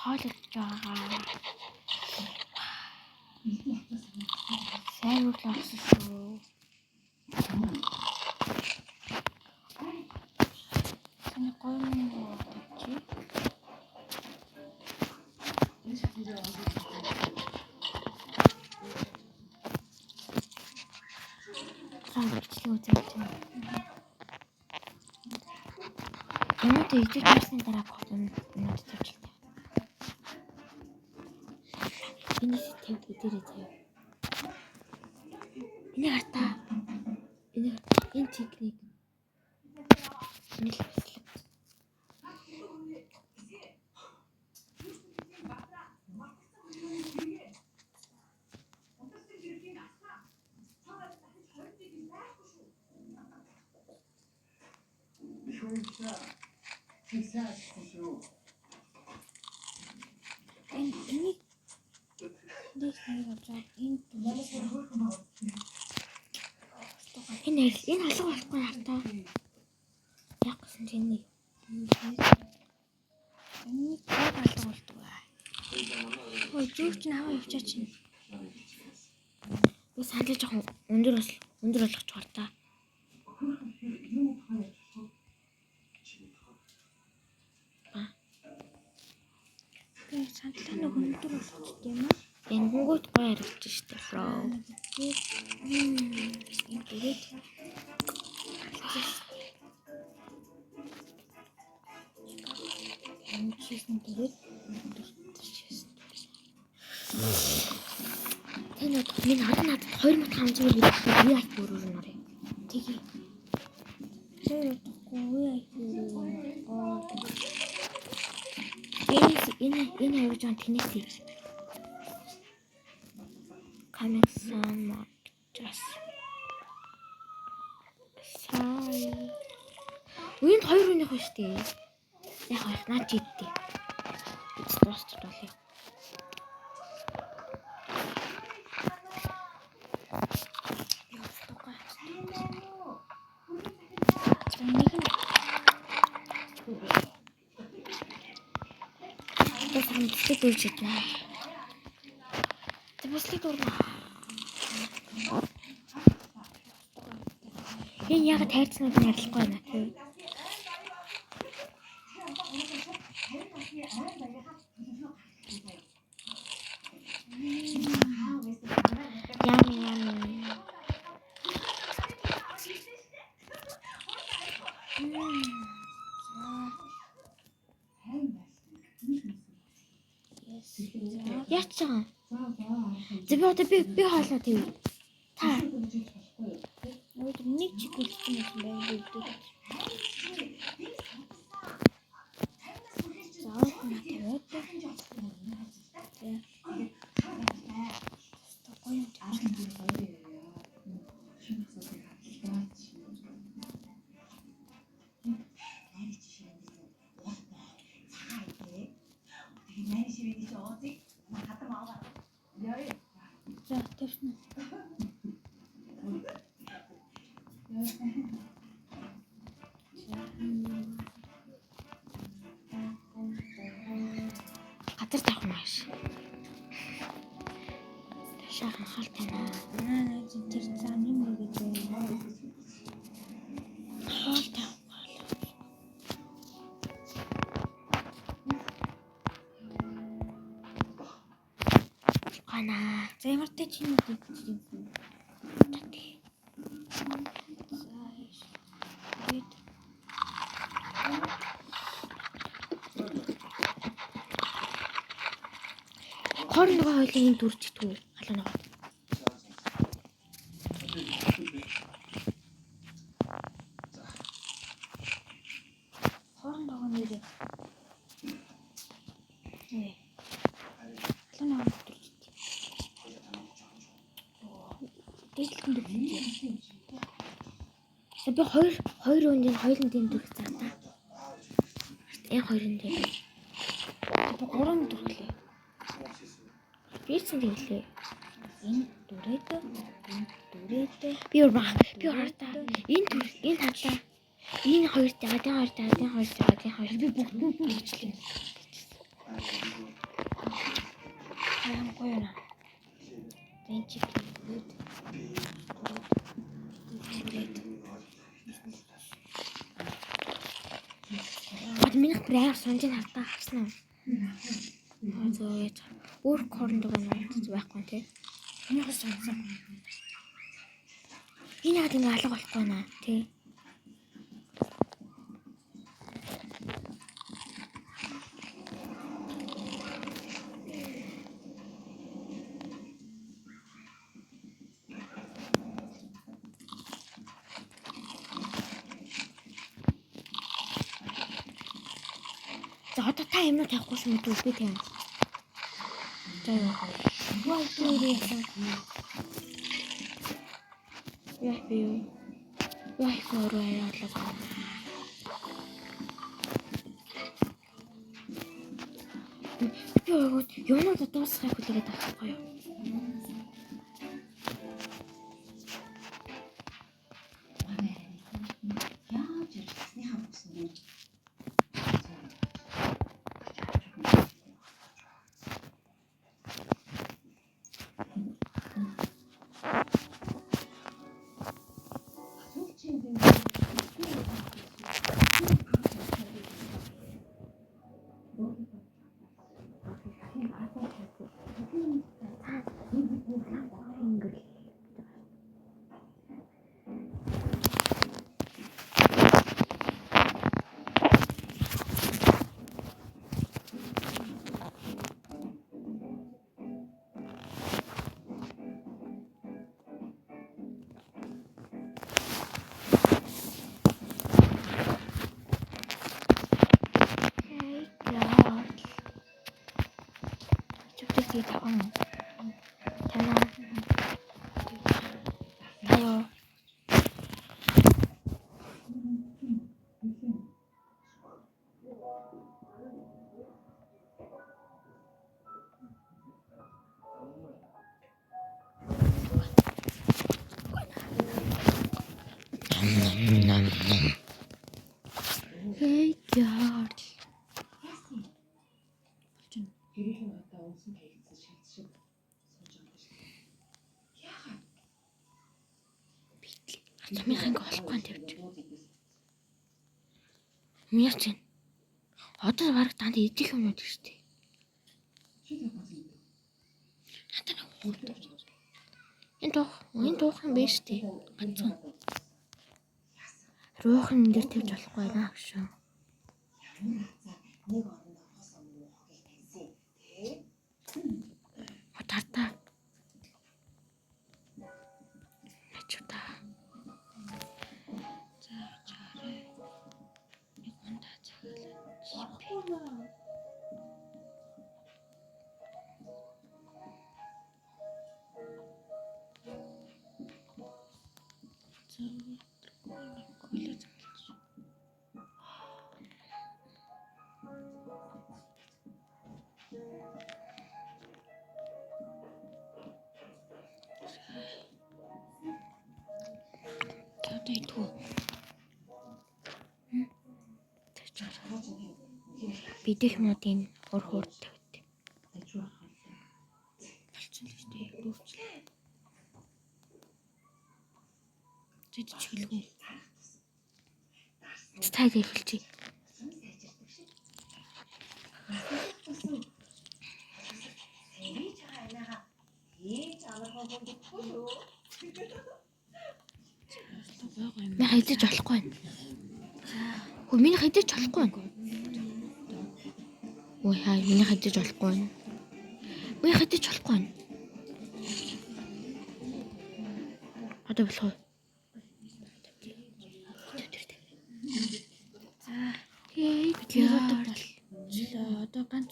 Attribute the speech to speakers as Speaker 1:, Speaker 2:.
Speaker 1: Хоол идэж байгаа. Сайн үйл болсон шүү. Таны гоё юм уу тавьчих. За бичлэг үзэж байна. Өнөөдөр идэж байсны дараа өнөөдөр тавьчихлаа. Энэс тавьд өдөрөө заяа. Энийг хартаа. Энийг энэ техник. Энэ л бислэг. Энэ энийг дээс нэг авчаад энэ энэ энэ алга болохгүй хартаа. Яг гэсэн чинь энийг энийг яг алга болдог. Ой зүг чинь аваа явчаа чинь. Би сандал жоохон өндөр бол өндөр болгоч хартаа.
Speaker 2: Би сандлаа нэг өндөр болгочих юм аа.
Speaker 1: Янгонгууд гоё харагдаж штэ бро.
Speaker 2: Энэ дөрөв. Энэ чийсэн дөрөв.
Speaker 1: Тэ над минь одоо надад 2500 гэдэг би VIP өрөөр нь орё.
Speaker 2: Тэгье. Тэр удахгүй аа.
Speaker 1: Энэ энэ энэ аягүй жоон тэнэс. Coming soon just. Sorry. Энд хоёр хүнийх ба штэ. Яг хоёр наа чи идтээ. Эц дуусчих болъё.
Speaker 2: За нэг нь
Speaker 1: Одоо самдлыг дүүж иднэ. За бүслийг дурна. Энэ яг тайрцнууд нь арилахгүй байна тий. Yummy yummy. Яач байгаа? За би одоо би хоолоо тийм. Та
Speaker 2: өнөөдөр нэг чиг үлдсэн байсан байх би өдөр. За на тавиад. За. Гоё юм. За тавьсан.
Speaker 1: Газар тавих юм ааш. Ташаа анхаал тавина.
Speaker 2: Аа тэр зам юм гэж байна.
Speaker 1: Хоол тавих. Гана.
Speaker 2: За ямар тэ чи нэг юм. За тэгээд
Speaker 1: Хор нөгөө хоёлын энэ дүрж итгүү. Халуун нөгөө.
Speaker 2: Хоорон байгаа нэрээ. Ээ. Халуун нөгөө дүрж ит. Дээдлэн дүрж ит.
Speaker 1: За би хоёр хоёр өндийн хоёулын дэм дүрх заа та. Энэ хоёрын дээр.
Speaker 2: Би гурван дүрхлээ.
Speaker 1: Би ч тэглээ.
Speaker 2: Энэ дүрээд энэ дүрээд
Speaker 1: Би өөр баг. Би хартаа. Энэ дүр энэ хартаа. Энэ хоёр тагаа, энэ хоёр тагаа, энэ хоёр тагаа, энэ хоёр.
Speaker 2: Би бүгдэнд нь тэгчлээ.
Speaker 1: Аим гоё юм.
Speaker 2: Энэ чиг гээд. Тэгээд
Speaker 1: Бод минийх бүр амар сунжин хартаа харсан уу? Аа зөө яаж. Өөр корн дуу байна байхгүй тий.
Speaker 2: минийх сонсон.
Speaker 1: Энэ яагаад ингэ алга болохгүй наа тий. За одоо та юм уу тавихгүй шүү мэдүү би тавина. За юу.
Speaker 2: Вай дээрээ.
Speaker 1: Яа би юу? Яа их өөрөө аяалаа. Би өөрөө юмнууд дуусгах хүлээгээд байгаа байхгүй юу?
Speaker 3: Яаж ирсэнийхаа бүсэн дээр
Speaker 1: Ингээл. Hey girl. Чүптэг таван. Танаа. Таяа. Hey girl.
Speaker 3: гэрийн одоо үнсэн таягдсан шилд шиг сууж байгаа юм шиг. Яагаад?
Speaker 1: Замынхаа ингэ олохгүй юм тавьж. Яач юм? Одоо бараг данд идэх юмнууд шүү дээ.
Speaker 3: Чи тэр болсон юм.
Speaker 1: Надад нэг хурд. Энэ дуух, энэ дуух юм биш үү? Ганцхан. Руухан энэ дээр тавьж болохгүй байна гэж.
Speaker 3: Ямар хацаа нэг оронд орохоос өмнө хогийг таньсан. Тэ?
Speaker 1: Тартаа. Ачуу та.
Speaker 2: За чаарай. Нэг ундаа захиалаа. За кола захиалж.
Speaker 1: Одоо идэх үү? Тавьж Бидэх юмнуудын ур хурд тавьд.
Speaker 3: Дажуу ахал.
Speaker 2: Болчихсон л шүү дээ. Дүүрчлээ. Зэд чиглэв.
Speaker 1: Таад эхэлчихье.
Speaker 3: Хийж байгаа анаагаа хийж амархан хүн гэхгүй юу?
Speaker 2: Байгаа юм.
Speaker 1: Миний хэдэж болохгүй байна. Хөө миний хэдэж болохгүй байна. Ой хаа миний хэдэж болохгүй байна. Миний хэдэж болохгүй байна. Одоо болох уу?
Speaker 2: За
Speaker 1: Хей,
Speaker 2: бидний одоо болчлоо. Одоо ганц